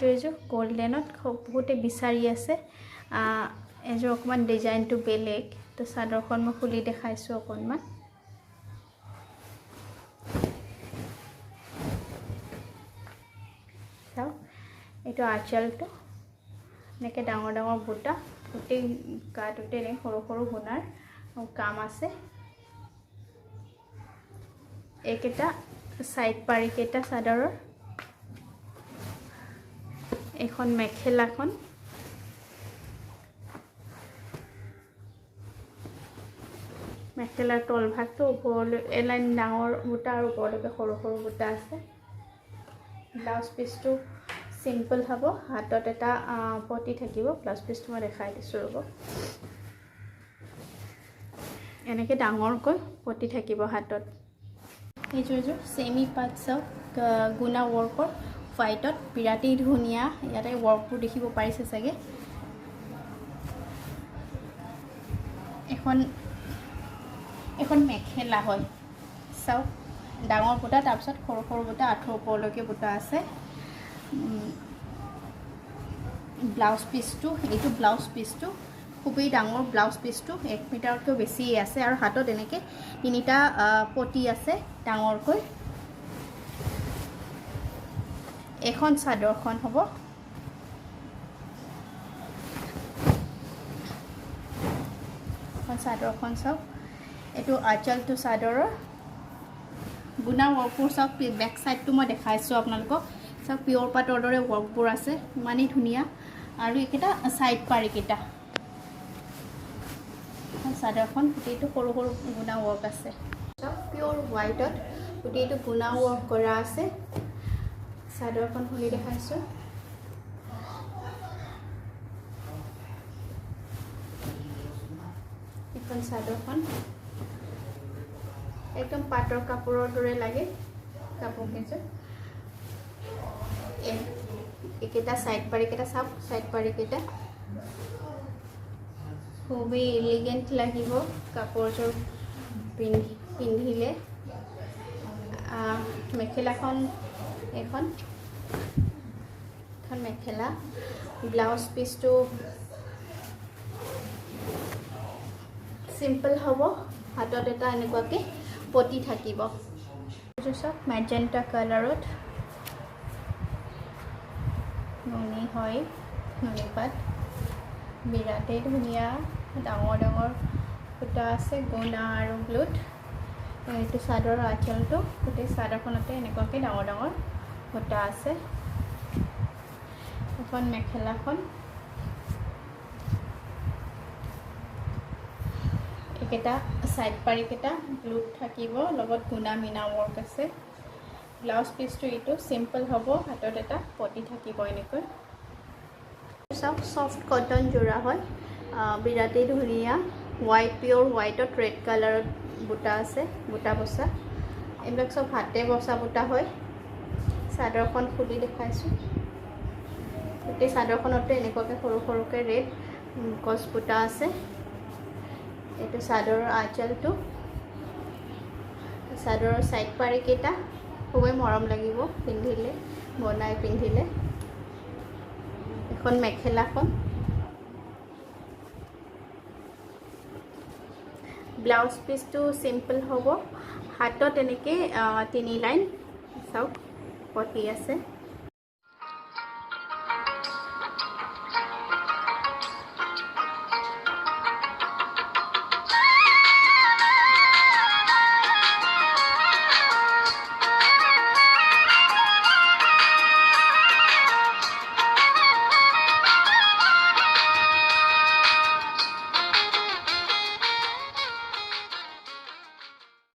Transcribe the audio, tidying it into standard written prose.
এইটো এযোৰ গল্ডেনত খুব বহুতে বিচাৰি আছে। এযোৰ অকণমান ডিজাইনটো বেলেগ। তো চাদৰখন মই খুলি দেখাইছোঁ অকণমান। চাওক এইটো আঁচলটো এনেকৈ ডাঙৰ ডাঙৰ বুটা, গোটেই গাটোতে এনেকৈ সৰু সৰু গুণাৰ কাম আছে। এইকেইটা চাইড পাৰিকেইটা চাদৰৰ। এইখন মেখেলাখন, মেখেলাৰ তলভাগটো ওপৰলৈ এলাইন ডাঙৰ বুটা আৰু ওপৰলৈকে সৰু সৰু বুটা আছে। ব্লাউজ পিচটো চিম্পল হ'ব, হাতত এটা পতি থাকিব। ব্লাউজ পিচটো মই দেখাই দিছোঁ ৰ'ব। এনেকৈ ডাঙৰকৈ পতি থাকিব হাতত। এইযোৰ এযোৰ চেমি পাট চাওক, গুণা ৱৰ্কৰ হোৱাইটত বিৰাটেই ধুনীয়া। ইয়াতে ৱৰ্কবোৰ দেখিব পাৰিছে চাগে। এখন এখন মেখেলা হয়, চাওক ডাঙৰ বুটা, তাৰপিছত সৰু সৰু বুটা, আঁঠুৰ ওপৰলৈকে বুটা আছে। ব্লাউজ পিচটো, এইটো ব্লাউজ পিচটো খুবেই ডাঙৰ। ব্লাউজ পিচটো 1 মিটাৰতকৈ বেছি আছে আৰু হাতত এনেকৈ 3টা পতি আছে ডাঙৰকৈ। এখন চাদৰখন হ'ব। এখন চাদৰখন চাওক, এইটো আঁচলটো চাদৰৰ গুণা ৱৰ্কবোৰ চাওক। বেক চাইডটো মই দেখাইছোঁ আপোনালোকক। চাওক পিয়ৰ পাটৰ দৰে ৱৰ্কবোৰ আছে, ইমানেই ধুনীয়া। আৰু এইকেইটা চাইড পাৰিকেইটা চাদৰখন গোটেইটো সৰু সৰু গুণা ৱৰ্ক আছে। চাওক পিয়ৰ হোৱাইটত গোটেইটো গুণা ৱৰ্ক কৰা আছে। চাদৰখন খুলি দেখাইছোঁ। এখন চাদৰখন একদম পাটৰ কাপোৰৰ দৰে লাগে কাপোৰকেইযোৰ। এইকেইটা চাইড পাৰিকেইটা চাওক, চাইড পাৰিকেইটা খুবেই এলিগেণ্ট লাগিব কাপোৰযোৰ পিন্ধিলে। মেখেলাখন এখন এখন মেখেলা, ব্লাউজ পিচটো চিম্পল হ'ব, হাতত এটা এনেকুৱাকৈ পতি থাকিব। চাওক মেজেণ্টা কালাৰত নুনি হয়, নুনি পাত বিৰাটেই ধুনীয়া। ডাঙৰ ডাঙৰ সূতা আছে গুণা আৰু ব্লুত। এইটো চাদৰৰ আঁচলটো, গোটেই চাদৰখনতে এনেকুৱাকৈ ডাঙৰ ডাঙৰ সূতা আছে। এখন মেখেলাখন, এইকেইটা চাইড পাৰিকেইটা ব্লুত থাকিব, লগত গুণা মিনা ৱৰ্ক আছে। ব্লাউজ পিচটো এইটো চিম্পল হ'ব, হাতত এটা পতি থাকিব এনেকৈ। চাওক ছফ্ট কটন যোৰা হয়, বিৰাটেই ধুনীয়া। হোৱাইট, পিয়ৰ হোৱাইটত ৰেড কালাৰত বুটা আছে, বুটা বচা। এইবিলাক চব হাতে বচা বুটা হয়। চাদৰখন খুলি দেখাইছোঁ। গোটেই চাদৰখনতে এনেকুৱাকৈ সৰু সৰুকৈ ৰেড গছ বুটা আছে। এইটো চাদৰৰ আঁচলটো, চাদৰৰ চাইড পাৰিকেইটা খুবেই মৰম লাগিব পিন্ধিলে, বনাই পিন্ধিলে। এখন মেখেলাখন, ব্লাউজ পিচটো চিম্পল হ'ব, হাতত এনেকৈ 3 লাইন চাওক পতি আছে।